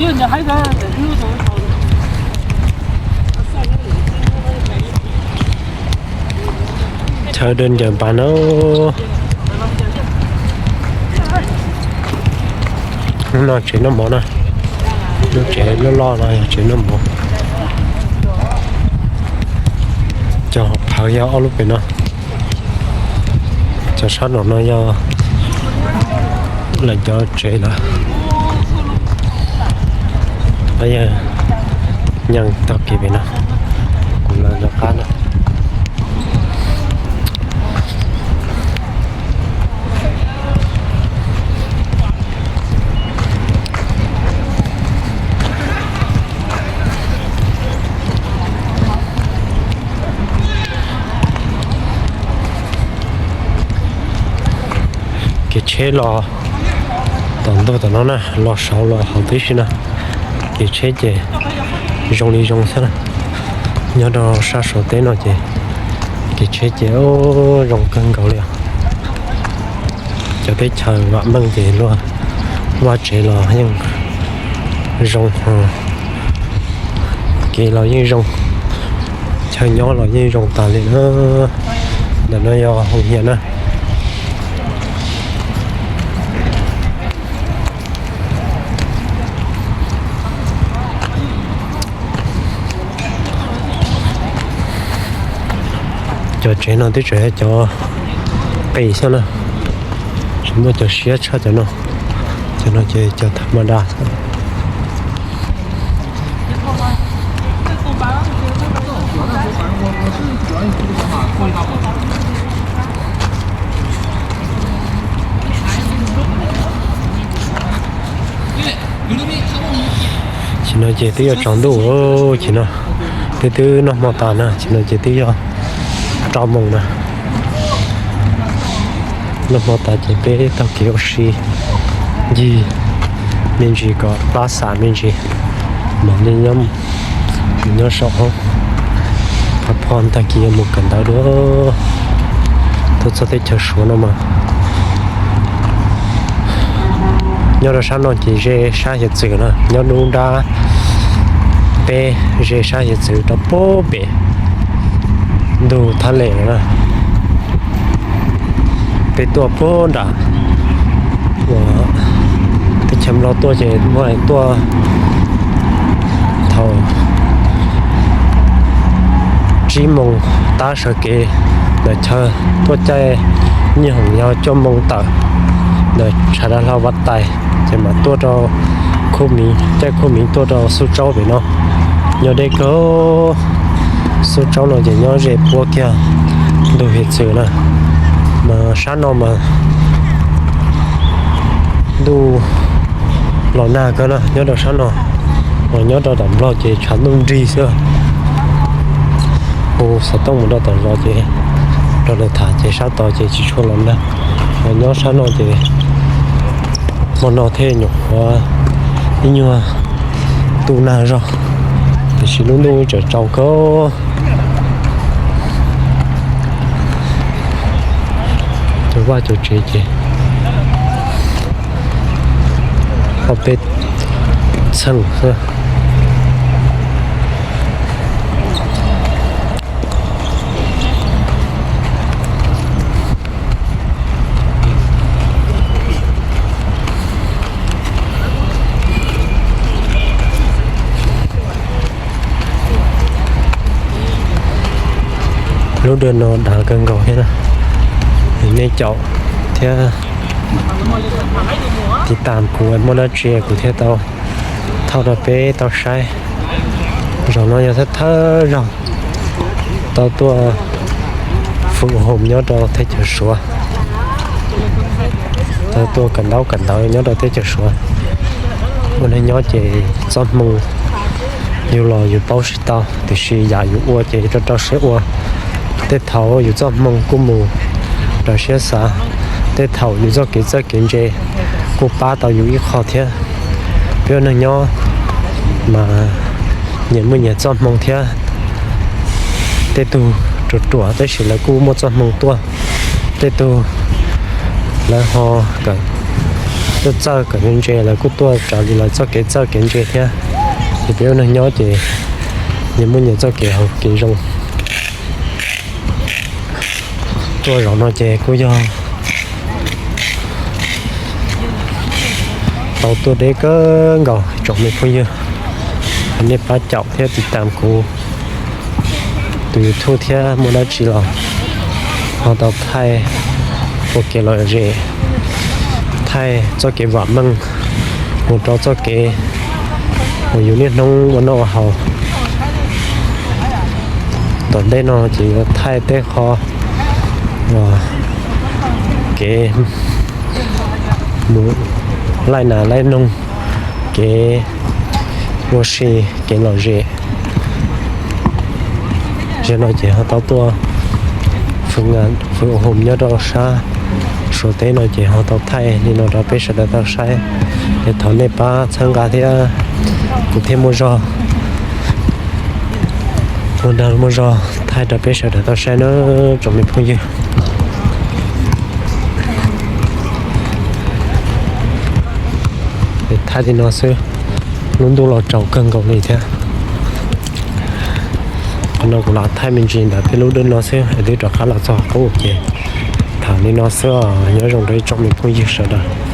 Chaw dej ncaws npas no. Hnub no tsev noj mov na, lub tsev loj loj no yog tsev noj mov. Cov hauv plawv yog ob lub pem no. Cov sab nraum no yog lawv cov tsev lawm. Yog nyeem tag kev pem no, kuv lawv nram qab na. Kev tsheb los tom ntug tom no na, los saud los hauv tib si na. Kev tsheb ces zoo li zoo xwb na. Nyob rau sab saum teb no ces kev tsheb ces zoo kawg nkaus li os. Cov teb chaws vam meej ces luag vaj tsev los yeej zoo, kev los yeej zoo, chaw nyob los yeej zoo tas li na. Ntawm no yog hoo hias na. Cov tsev no twb tseem yog cov qis xwb na, tsis muaj cov siab tshaj cov no. Cov no ces cov tham ma da. Sim no ces twb yuav tsaus ntuj, sim no twb twb noj hmo tas na, sim no ces twb yog rau moos na. Noj hmo tas ces peb taug kev ua si ncig me ntsis kom plab xam me ntsis, mam li nyob saum hauv phav pho tag kis yuav mus kawm ntawv dua. Tuaj txog teb chaws Suav no mas nyob rau sab no ces ze sab hiav txwv na, nyob nruab nrab peb ze sab hiav txwv rau puag pem ntug thaj les na. Peb tuaj puag nram uas teb chaws Nplog tuaj ces muaj tuaj thaum tsib moos tab sawv kev ntawm chaw, tuaj caij nyij hoom yog cuaj moos tawm ntawm tshav dav hlau Vaj Tais, ces mam tuaj rau Khub Miv, caij Khub Miv tuaj rau Xub Tsaub pem no. Nyob deb kawg, Xub Tsaub no ces nyob ze puab kiag ntug hiav txwv na, mas sab no mas ntuj los nag kawg na nyob rau sab no, mas nyob rau tom Nplog ces tshav ntuj nrig xwb. Hu xov tooj mus rau tom zos ces rau lawv tham ces sab tod ces tsis tshua los nag, mas nyob sab no ces hmo no thiaj nyuam qhuav ib nyuag tu nag zog, tiam sis lub ntuj tseem tsaus kawg. Cov vaj cov tsev ces ob peb txheej xwb. Lub dej no dav kawg nkaus thiab na. Nej caum thiab tiv tam kuv muaj dab tsi kuv thiaj tau thauj rau peb tau saib. Zaum no yog thawj thawj zaug tau tuaj fwm hoos nyob rau teb chaws Suav, tau tuaj kawm ntaub kawm ntawv nyob rau teb chaws Suav. Ua neeg nyob ces txoj hmoo yus los yus paub tsis tau, tiam sis yam yus ua ces rau rau siab ua. Tej thaum yus txoj hmoo kuj mus raws siab xav, tej thaum yus txoj kev txawj kev ntse kuj pab tau yus ib qho thiab. Peb ua neeg nyob mas nyias muaj nyias txoj hmoo thiab. Tej tug ruam ruam tab sis lawv kuj muaj txoj hmoo tuaj. Tej tug lawv ho kawm Tuaj txawj kev ntse, lawv kuj tuaj raws li lawv txoj kev txawj kev ntse thiab. Ces peb ua neeg nyob ces nyias muaj nyias txoj kev haus kev zoo. Tuaj zaum no ces kuj yog tau tuaj deb kawg nkaus tsoom me phooj ywg. Nej pab caum thiab tiv tam kuv tus YouTube thiab, muaj dab tsi los ho tau thaij ua kev lom zem, thaij txoj kev vam meej mus rau txoj kev uas yus niaj hnub ua noj ua haus. Tom ntej no ces yuav thaij tej qhov uas kev mus laij nas laij noog, kev ua si, kev lom zem. Zaum no ces ho tau tuaj fwv ua hum nyob rau sab Suav teb no ces ho tau thaij li no rau peb sawv daws tau saib. Es thov nej pab txhawb nqa thiab, kuv thiaj muaj zog, muaj dag muaj zog thaij rau peb sawv daws tau saib na tsoom me phooj ywg. Thaij li no xwb, lub ntuj los tsaus kawg nkaus li thiab. Qhov no kuv lam thaij me ntsis ntawm peb lub dej no xwb es twb rov qab los txog qub ces tham li no xwb os. Nyob zoo rau ib tsoom me phooj ywg sawv daws.